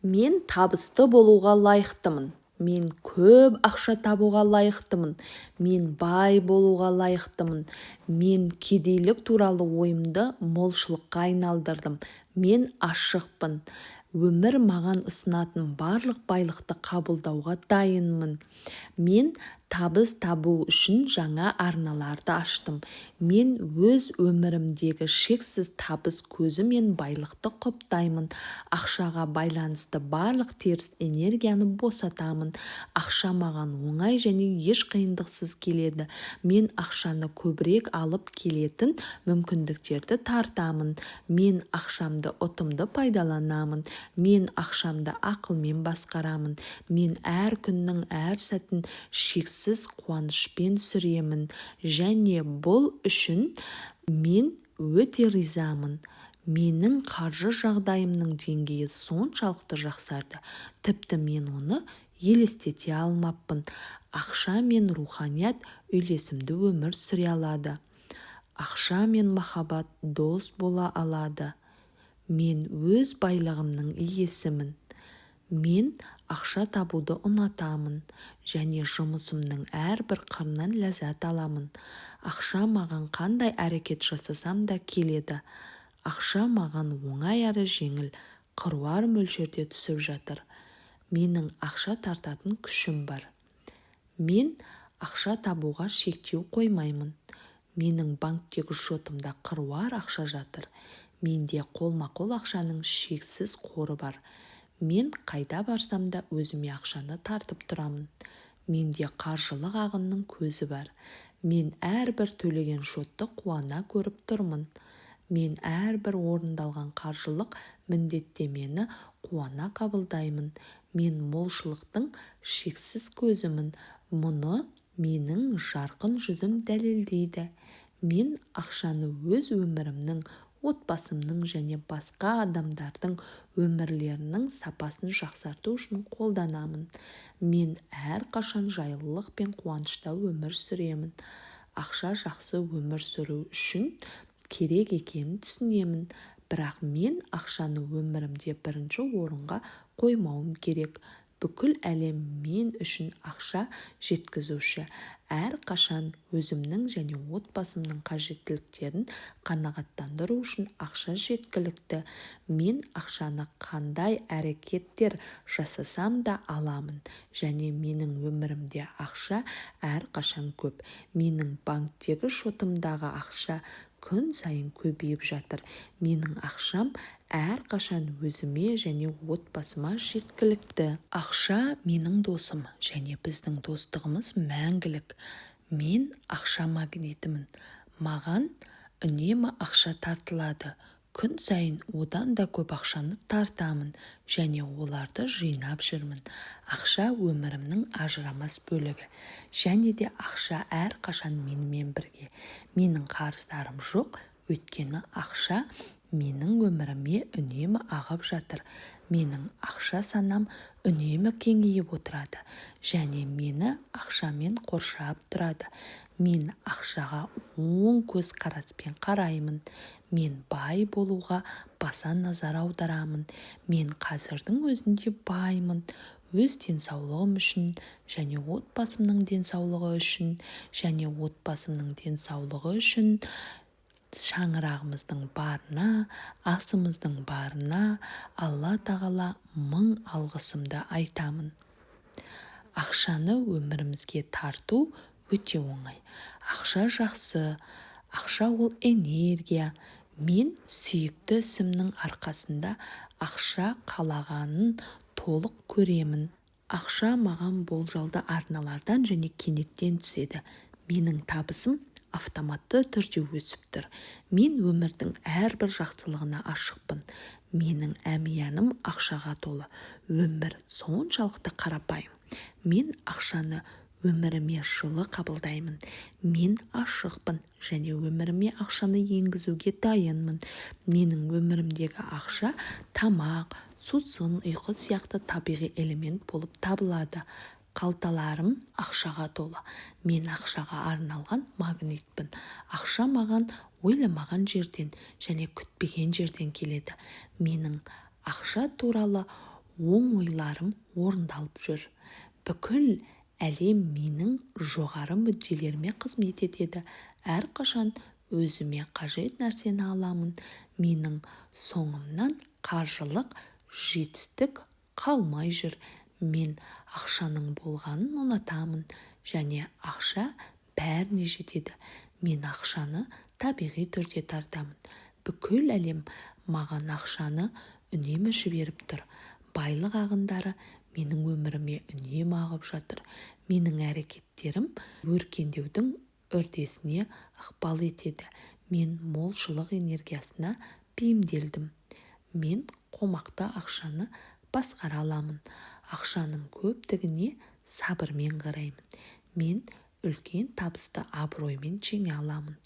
Мен табысты болуға лайықтымын. Мен көп ақша табуға лайықтымын. Мен бай болуға лайықтымын. Мен кедейлік туралы ойымды молшылыққа айналдырдым. Мен ашықпын. Өмір маған ұсынатын барлық байлықты қабылдауға дайынмын. Мен табыс табу үшін жаңа арналарды аштым. Мен өз өмірімдегі шексіз табыс көзі мен байлықты құптаймын. Ақшаға байланысты барлық теріс энергияны босатамын. Ақша маған оңай және еш қиындықсыз келеді. Мен ақшаны көбірек алып келетін мүмкіндіктерді тартамын. Мен ақшамды ұтымды пайдаланамын. Мен ақшамды ақылмен басқарамын. Мен әр күннің әр сәтін шексіз қуанышпен сүремін және бұл үшін мен өте ризамын. Менің қаржы жағдайымның деңгейі соншалықты жақсарды, тіпті мен оны елестете алмаппын. Ақша мен руханият үйлесімді өмір сүре алады. Ақша мен махаббат дос бола алады. Мен өз байлығымның иесімін. Мен ақша табуды ұнатамын және жұмысымның әрбір қырынан ләззат аламын. Ақша маған қандай әрекет жасасам да келеді. Ақша маған оңай әрі жеңіл, қыруар мөлшерде түсіп жатыр. Менің ақша тартатын күшім бар. Мен ақша табуға шектеу қоймаймын. Менің банктегі шотымда қыруар ақша жатыр. Менде қолма-қол ақшаның шексіз қоры бар. Мен қайда барсам да өзіме ақшаны тартып тұрамын. Менде қаржылық ағынның көзі бар. Мен әрбір төлеген шотты қуана көріп тұрмын. Мен әрбір орындалған қаржылық міндеттемені қуана қабылдаймын. Мен молшылықтың шексіз көзімін. Мұны менің жарқын жүзім дәлелдейді. Мен ақшаны өз өмірімнің, отбасымның және басқа адамдардың өмірлерінің сапасын жақсарту үшін қолданамын. Мен әрқашан жайлылық пен қуанышта өмір сүремін. Ақша жақсы өмір сүру үшін керек екенін түсінемін, бірақ мен ақшаны өмірімде бірінші орынға қоймауым керек. Бүкіл әлем мен үшін ақша жеткізуші. Әрқашан өзімнің және отбасымның қажеттіліктерін қанағаттандыру үшін ақша жеткілікті. Мен ақшаны қандай әрекеттер жасасам да аламын және менің өмірімде ақша әрқашан көп. Менің банктегі шотымдағы ақша күн сайын көбейіп жатыр. Менің ақшам әрқашан өзіме және отбасыма жеткілікті. Ақша менің досым және біздің достығымыз мәңгілік. Мен ақша магнитімін. Маған үнемі ақша тартылады. Күн сайын одан да көп ақшаны тартамын және оларды жинап жүрмін. Ақша өмірімнің ажырамас бөлігі. Және де ақша әрқашан менімен бірге. Менің қарыздарым жоқ, өйткені ақша менің өміріме үнемі ағып жатыр. Менің ақша санам үнемі кеңейіп отырады және мені ақшамен қоршап тұрады. Мен ақшаға оң көзқараспен қараймын. Мен бай болуға баса назар аударамын. Мен қазірдің өзінде баймын. Өз денсаулығым үшін және отбасымның денсаулығы үшін және отбасымның денсаулығы үшін шаңырағымыздың барына, асымыздың барына Алла тағала мың алғысымды айтамын. Ақшаны өмірімізге тарту өте оңай. Ақша жақсы, ақша ол энергия. Мен сүйікті ісімнің арқасында ақша қалағанын толық көремін. Ақша маған болжалды арналардан және кенеттен түседі. Менің табысым автоматты түрде өсіп тұр. Мен өмірдің әрбір жақсылығына ашықпын. Менің әмияным ақшаға толы. Өмір соншалықты қарапайым. Мен ақшаны өміріме жылы қабылдаймын. Мен ашықпын және өміріме ақшаны енгізуге дайынмын. Менің өмірімдегі ақша тамақ, сусын, ұйқы сияқты табиғи элемент болып табылады. Қалталарым ақшаға толы. Мен ақшаға арналған магнитпін. Ақша маған ойламаған жерден және күтпеген жерден келеді. Менің ақша туралы Оң ойларым орындалып жүр. Бүкіл әлем менің жоғары мүдделеріме қызмет етеді. Әрқашан өзіме қажет нәрсені аламын. Менің соңымнан қаржылық жетістік қалмай жүр. Мен ақшаның болғанын ұнатамын және ақша бәріне жетеді. Мен ақшаны табиғи түрде тартамын. Бүкіл әлем маған ақшаны үнемі жіберіп тұр. Байлық ағындары менің өміріме үнемі ағып жатыр. Менің әрекеттерім өркендеудің үрдісіне ықпал етеді. Мен молшылық энергиясына бейімделдім. Мен қомақты ақшаны басқара аламын. Ақшаның көптігіне сабырмен қараймын. Мен үлкен табысты абыроймен жеңе аламын.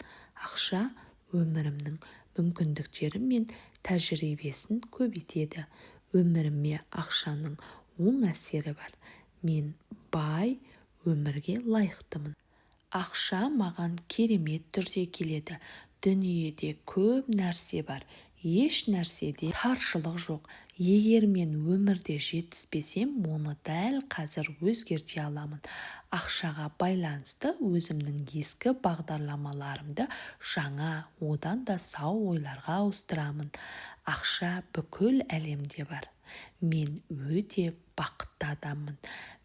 Ақша өмірімнің мүмкіндіктері мен тәжірибесін көбейтеді. Өміріме ақшаның оң әсері бар. Мен бай өмірге лайықтымын. Ақша маған керемет түрде келеді. Дүниеде көп нәрсе бар. Еш нәрседен таршылық жоқ. Егер мен өмірде жетіспесем, оны дәл қазір өзгерте аламын. Ақшаға байланысты өзімнің ескі бағдарламаларымды жаңа, одан да сау ойларға ауыстырамын. Ақша бүкіл әлемде бар. Мен өте бақытты адаммын.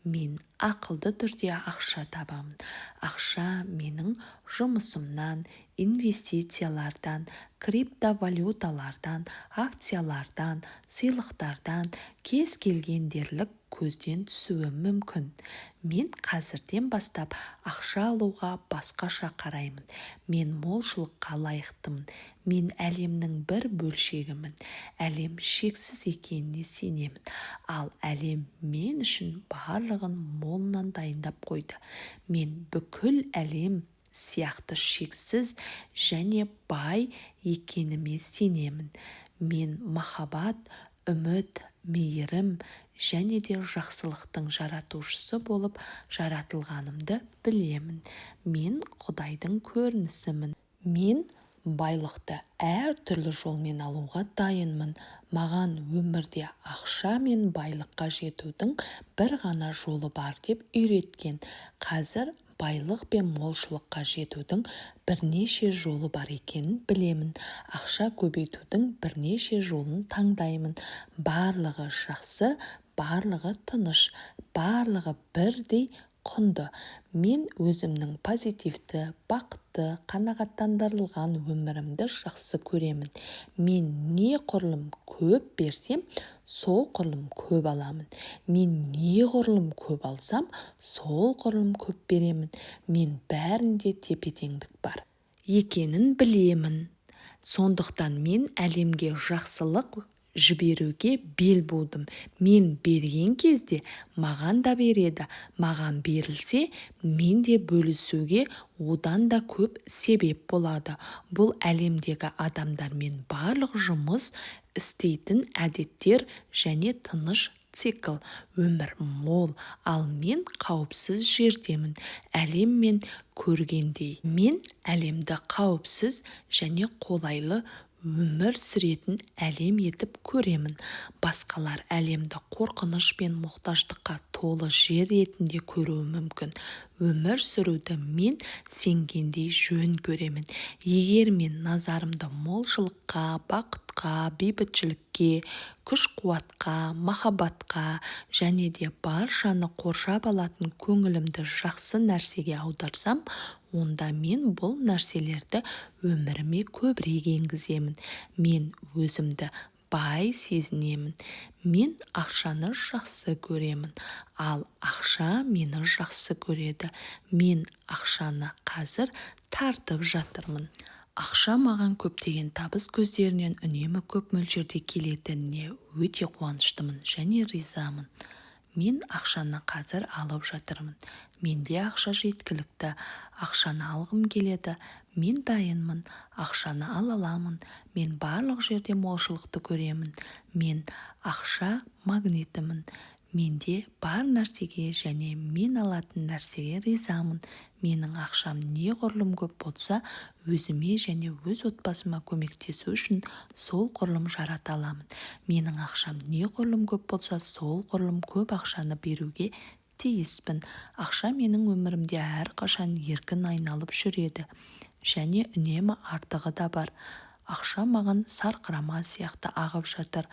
Мен ақылды түрде ақша табамын. Ақша менің жұмысымнан, инвестициялардан, криптовалюталардан, акциялардан, сыйлықтардан, кез келген дерлік көзден түсуі мүмкін. Мен қазірден бастап ақша алуға басқаша қараймын. Мен молшылыққа лайықтымын. Мен әлемнің бір бөлшегімін. Әлем шексіз екеніне сенемін. Ал әлем мен үшін барлығын молынан дайындап қойды. Мен бүкіл әлем сияқты шексіз және бай екеніме сенемін. Мен махаббат, үміт, мейірім және де жақсылықтың жаратушысы болып жаратылғанымды білемін. Мен Құдайдың көрінісімін. Мен байлықты әр түрлі жолмен алуға дайынмын. Маған өмірде ақша мен байлыққа жетудің бір ғана жолы бар деп үйреткен. Қазір байлық пен молшылыққа жетудің бірнеше жолы бар екенін білемін. Ақша көбейтудің бірнеше жолын таңдаймын. Барлығы жақсы, барлығы тыныш, барлығы бірдей құнды. Мен өзімнің позитивті, бақытты, қанағаттандырылған өмірімді жақсы көремін. Мен не құрылым көп берсем, сол құрылым көп аламын. Мен не құрылым көп алсам, сол құрылым көп беремін. Мен бәрінде тепе-теңдік бар екенін білемін. Сондықтан мен әлемге жақсылық жіберуге бел будым. Мен берген кезде маған да береді. Маған берілсе, мен де бөлісуге одан да көп себеп болады. Бұл әлемдегі адамдармен барлық жұмыс істейтін әдеттер және тыныш цикл. Өмір мол, ал мен қауіпсіз жердемін. Әлем мен көргендей. Мен әлемді қауіпсіз және қолайлы өмір сүретін әлем етіп көремін. Басқалар әлемді қорқыныш пен мұқтаждыққа толы жер ретінде көруі мүмкін. Өмір сүруді мен сенгендей жөн көремін. Егер мен назарымды молшылыққа, бақытқа, бейбітшілікке, күш-қуатқа, махаббатқа және де баршаны қоршап алатын көңілімді жақсы нәрсеге аударсам, онда мен бұл нәрселерді өміріме көбірек енгіземін. Мен өзімді бай сезінемін. Мен ақшаны жақсы көремін, ал ақша мені жақсы көреді. Мен ақшаны қазір тартып жатырмын. Ақша маған көптеген табыс көздерінен үнемі көп мөлшерде келетініне өте қуаныштымын және ризамын. Мен ақшаны қазір алып жатырмын. Менде ақша жеткілікті. Ақшаны алғым келеді. Мен дайынмын. Ақшаны ала аламын. Мен барлық жерде молшылықты көремін. Мен ақша магнитімін. Менде бар нәрсеге және мен алатын нәрсеге ризамын. Менің ақшам неғұрлым көп болса, өзіме және өз отбасыма көмектесу үшін солғұрлым жарата аламын. Менің ақшам неғұрлым көп болса, солғұрлым көп ақшаны беруге тиіспін. Ақша менің өмірімде әрқашан еркін айналып жүреді және үнемі артығы да бар. Ақша маған сарқырама сияқты ағып жатыр.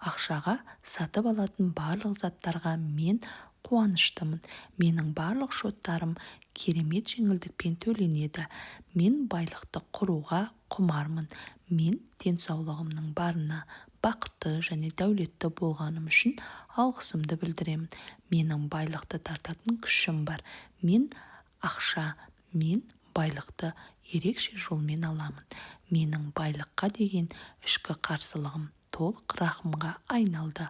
Ақшаға сатып алатын барлық заттарға мен қуаныштымын. Менің барлық шоттарым керемет жеңілдікпен төленеді. Мен байлықты құруға құмармын. Мен денсаулығымның барына, бақытты және дәулетті болғаным үшін алғысымды білдіремін. Менің байлықты тартатын күшім бар. Мен ақша мен байлықты ерекше жолмен аламын. Менің байлыққа деген ішкі қарсылығым толық рахымға айналды.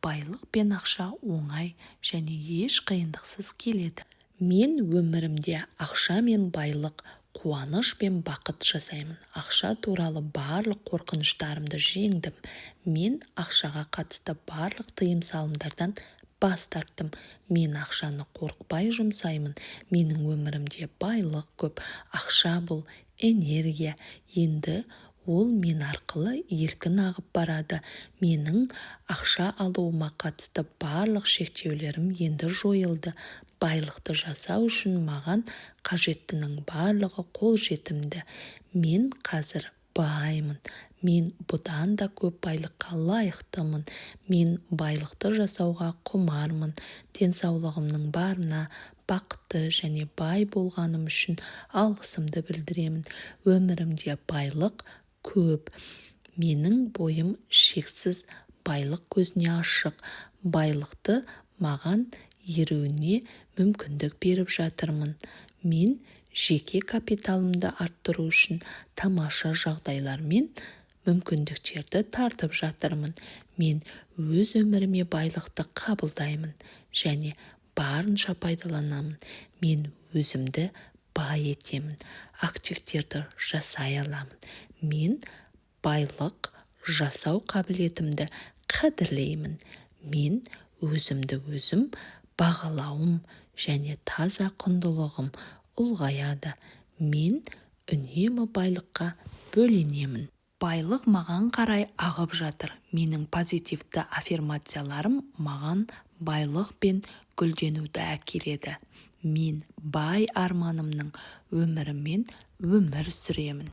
Байлық пен ақша оңай және еш қиындықсыз келеді. Мен өмірімде ақша мен байлық, қуаныш пен бақыт жасаймын. Ақша туралы барлық қорқыныштарымды жеңдім. Мен ақшаға қатысты барлық тыйым салымдардан бас тарттым. Мен ақшаны қорықпай жұмсаймын. Менің өмірімде байлық көп. Ақша бұл энергия. Енді ол мен арқылы еркін ағып барады. Менің ақша алуыма қатысты барлық шектеулерім енді жойылды. Байлықты жасау үшін маған қажеттінің барлығы қолжетімді. Мен қазір баймын. Мен бұдан да көп байлыққа лайықтымын. Мен байлықты жасауға құмармын. Денсаулығымның барына, бақытты және бай болғаным үшін алғысымды білдіремін. Өмірімде байлық көп. Менің бойым шексіз байлық көзіне ашық. Байлықты маған еруіне мүмкіндік беріп жатырмын. Мен жеке капиталымды арттыру үшін тамаша жағдайлар мен мүмкіндіктерді тартып жатырмын. Мен өз өміріме байлықты қабылдаймын және барынша пайдаланамын. Мен өзімді бай етемін, активтерді жасай аламын. Мен байлық жасау қабілетімді қадірлеймін. Мен өзімді өзім бағалауым және таза құндылығым ұлғаяды. Мен үнемі байлыққа бөленемін. Байлық маған қарай ағып жатыр. Менің позитивті аффирмацияларым маған байлық пен гүлденуді әкеледі. Мен бай арманымның өмірімен өмір сүремін.